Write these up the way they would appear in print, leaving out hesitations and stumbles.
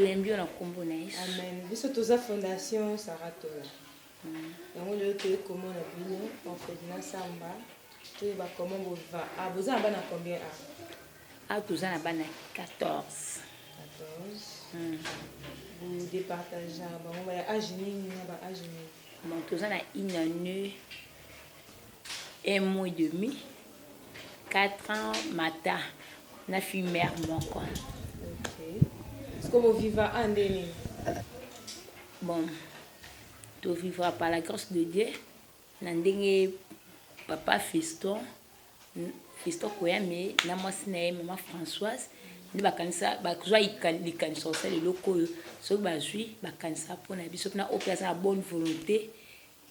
Toyambi yo na nkombo na Yesu. Amen. Biso toza Fondation Sarah Tola. Yango lelo toye komona bino orphelinat Samba, toyeba comment bo viva. Ah, boza na bana combien ah? Ah, toza na bana 14. 14. Bo départager bango ba ya âge nini na ba âge nini? Bon, toza na une année, un mois et demi, 4 ans, mata na fille mère moko. Ok. Est-ce que bo viva ah nde nini? Bon, tovivra par la grâce de Dieu na ndenge papa Fiston, Fiston Koyame na mwasi na ye mama Françoise nde bakanisa, bazwa likanisa kosala eloko oyo. Soki bazwi, bakanisa mpona biso, mpona oyo mpe aza na bonne volonté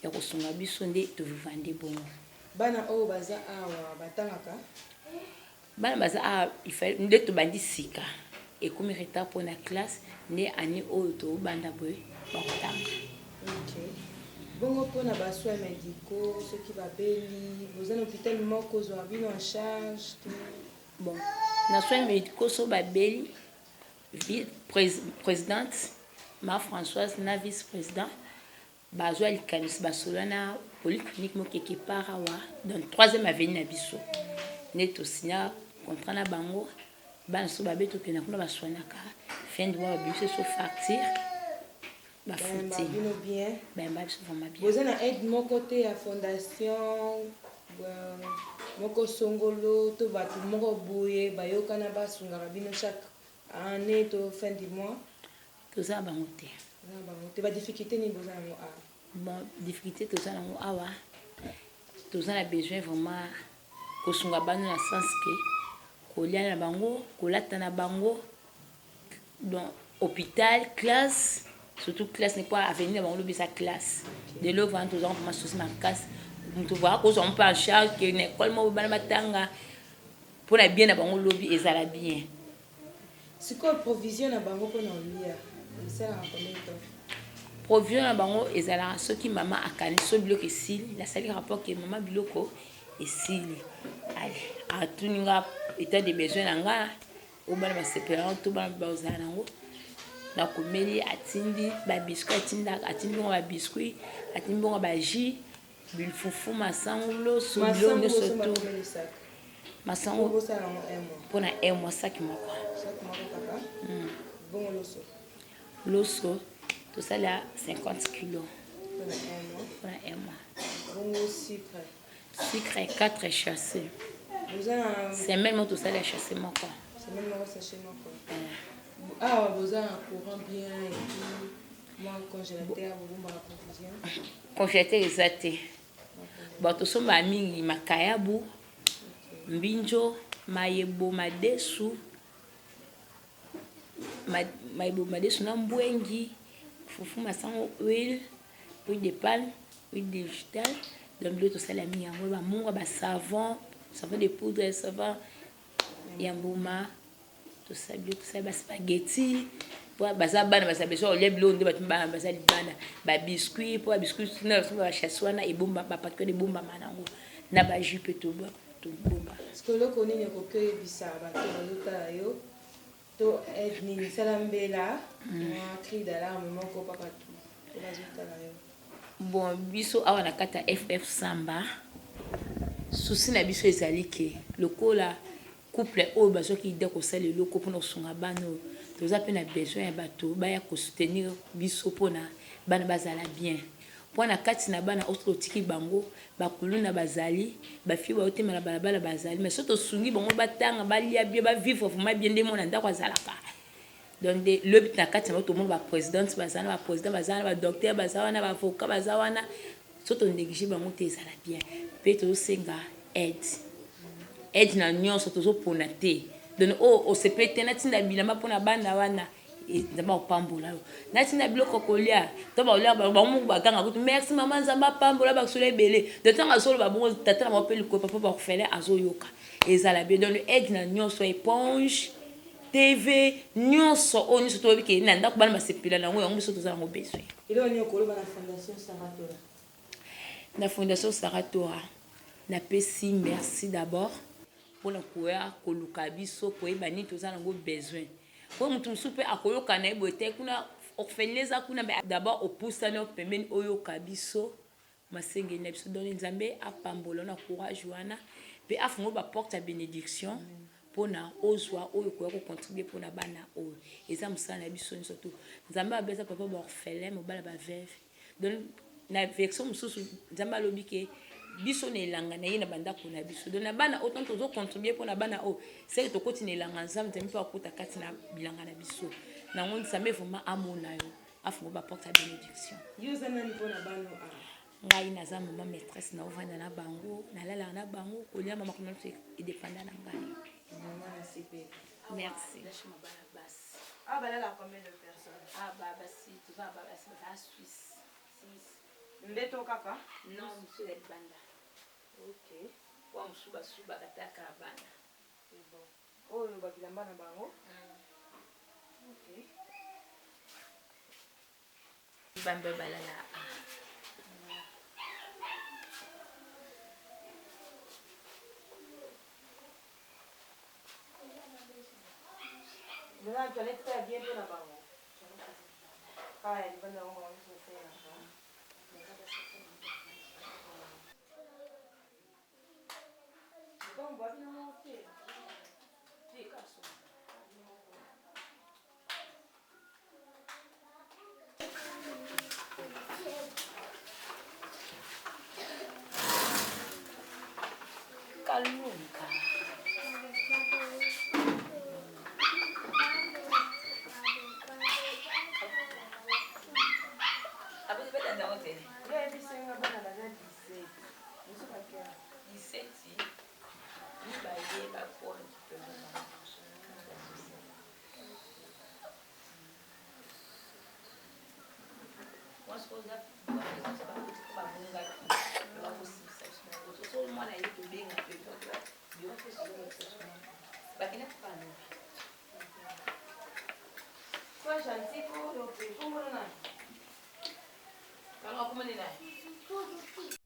ya kosunga biso, nde toviva nde bongo. Bana oyo baza awa batangaka? Bana baza awa, nde tobandi sika, ekomi retard mpona classe, nde année oyo tobanda boye bakotanga. Ok. Bongo mpona ba soins médicaux, soki babeli, boza na hôpital moko ozwaka bino en charge to? Bon, na soins médicaux, so babeli, présidente ma Françoise na vice président bazwa likanisi, basolola na polyclinique moko quelque part awa dans troisième avenue na biso, nde tosinya contrat na bango. Bana so babe, tokenda kuna, baswanaka, fin du mois babimisi so facture, bafuti. Bino bien? Bayamba biso vraiment bien. Boza na aide moko te ya fondation moko songolo to bato moko boye bayokana basungaka bino chaque année to fin du mois? Toza na bango te. Boza na bango te. Badifficulté nini boza nango awa? Bon, difficulté toza nango awa, toza na besoin vraiment kosunga bana na sens ke kolia na bango, kolata na bango, donc hôpital, classe, surtout classe mpo avenir na bango lobi eza classe. De lo vraiment toza vraiment souci makasi, moto voka kozwa mpe en charge ke na ekole moko bana batanga mpona bien na bango lobi ezala bien. Sikoyo provision na bango mpona kolia esalaka combien de temps? Provision na bango ezalaka soki mama akani so biloko esili, nasali rapport ke mama biloko esili, ale atuni nga état de besoin na nga oyo bana basepela to bana bazala nango, nakomeli, atindi babiscuit, atindaka, atindi bongo babiscuit, atindi bongo bajus, bilfufu, masangu, loso, biloko nyonso to masango mpona un mois, saki moko. Loso tosala 50 kilo mpona un mois. Sucre, 4 sachet. Semaine moko tosala sachet moko. Awa boza na courant bien et puis mwa congélateur bobombaka provision? Congélateur eza te. Bato tosombaka mingi makayabu, mbinjo, mayebo, madesu, mayebo, madesu na mbwengi, fufu, masango, huile, huile de palme, huile végétale. Donc biloko tosala mingi yango, bamungwa, basavon, savon de poudre, savon ya mbuma. Tosala biloko, tosala baspaghetti po baza bana, baza besoin kolia biloko nde bato bana baza libanda, babiscuit, mpo babiscuit na bashasse wana ebomba, bapaki wana ebombama nango na bajus mpe tobomba. Eloko nini okoki oyebisa bato bazotala yo to aide nini? Sala mbela, mwa cri d'alarme moko mpa bato po bazotala yo. Bon, biso awa na kati ya FF Samba, souci na biso ezali ke lokola couple oyo bazwaki idée kosala eloko mpona kosunga bana oyo, toza mpe na besoin ya bato baya kosoutenir biso mpona bana bazala bien, mpo na kati na bana oyo totiki bango, bakuluna bazali, bafille baotema na balabala bazali, mais so tosungi bango batanga, balia bien, bavivre vraiment bien nde mona ndako azalaka. Donc nde lobi na kati na bango tomona baprésidente baza wana, baprésident baza wana, badocteur baza wana, baavocat baza wana. So tonéglige bango te, ezala bien. Mpe tozosenga aide, aide na nyonso, tozopona te. Donc oyo osepeli te, natinda bilamba mpona bana wana, Nzambe akopambola yo. Natinda biloko kolia to bakolia bango moko, baganga kutu: "Merci mama, Nzambe apambola." Basolo ebele. Donc ntango azoloba bongo, tata na bango mpe likolo, papa baorphelin, azoyoka, ezala bien. Donc aide na nyonso, éponge, TV, nyonso oyo nyonso toyebi ke na ndako bana basepela nango, yango biso toza yango besoin. Eloko nini okoloba na Fondation Sarah Tola? Na Fondation Sarah Tola, napesi merci d'abord mpona koya koluka biso, koyeba nini toza nango besoin. Po mutu mosusu pe akoyoka na ye boye te kuna orphelinat eza kuna mais d'abord opusani pembeni oyoka biso masengeli na biso donc Nzambe apambola yo na courage wana pe afungola ba porte ya benediction pona ozwa oyo okoya ko contribuer pona bana oyo eza mosala na biso nionso tout Nzambe abeza papa ba orphelin mobali ya ba veuve donc na version mosusu Nzambe alobi ke biso na elanga na ye na bandako na biso donc na bana oyo tango tozo contribuer pona bana oyo seke tokoti na elanga Nzambe Nzambe pe akota kati na bilanga na biso nango Nzambe vraiment amona yo afungola ba porte ya benediction. Yo oza nani pona bana oyo awa? Ngai naza maman maitresse nao vanda na bango nalalaka na bango kolia mama kuna nionso edependa na ngai. Vraiment nasepeli. Merci. Awa balalaka combien de personnes? Awa basi toza na basi baza 6. 6. Mbeto kaka? Non mosusu eza libanda. Ok. Wa mosusu basubaka taka bana. C'est bon. Oyo ba bilamba na bango. Ok. Bambe balala ah. Boza na toilette pe ya bien pona bango? Kaka ya libanda yango bango nionso basalelaka. Lopango ba bino moko te? Te kaka solo. Kalunga. Aboti beta ndango te. Yo oyebisi nga bana baza 17. Mosusu ba 15. 17 mibale bako récupérer bango. Sois gentil ko, kombo na nani? Kanga kombo nani?